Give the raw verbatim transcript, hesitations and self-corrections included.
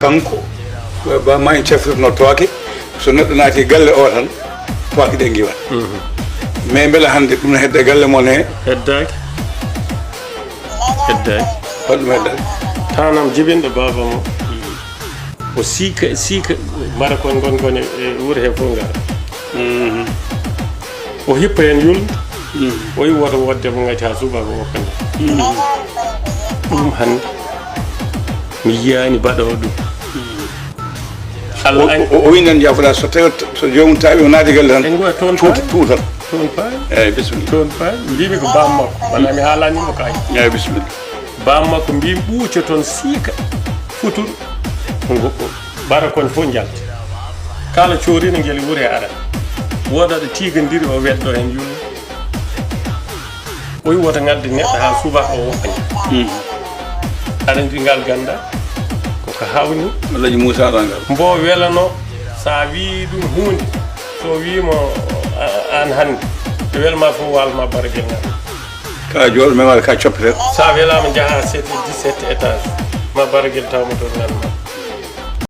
Kanko, ba ma en cafrirno toake, so neɗɗo naati galle o tan, toake ɗe ngiwat. Mais mbela hannde ɗum ne hedda galle mon he? Heddaaki. Heddaaki. Hol ɗum heddaaki? Tanam jibinɗo baaba mo. O siika, siika, mbaɗa kon ngon ngon e, e wuro he fof ngara. O hippa heen yulde. O yi woto wodde mo ngati haa subaka o kadi. Ɗum hannde mi yiyaani mbaɗoowo ɗum. Allah o, o, o windan jafoɗa so tawi, so joomum tawi o naati galle tan. En ngoya toon tuuta, paani. Tuuta. Toon paani. Eyyi, bisimilla. Toon paani. Mbimi ko bam makko. Wona mi haalani mo kayi. Eyyi, bisimilla. Bam makko mbimi ɓuuco toon siika. Futur. Ngo, bara kon fof njalti. Kala coorino ngel wure ara. Woda ɗo tigandiri o weddo hen yumma. O yi wota ngadde neɗɗo haa subaka o woɗɗa. Aɗa andi ngal ganda ko ka hawni. Alhaji Moussa Rangal. Mbo welano sa wi ɗum hunde, so wimo a- an hande, ɓe welma fof walma baragel ngal. Ka jooɗo men waɗa ka coppete. Sa welama jaha sept dix-sept étage ma baragel tawma toon ngal ma.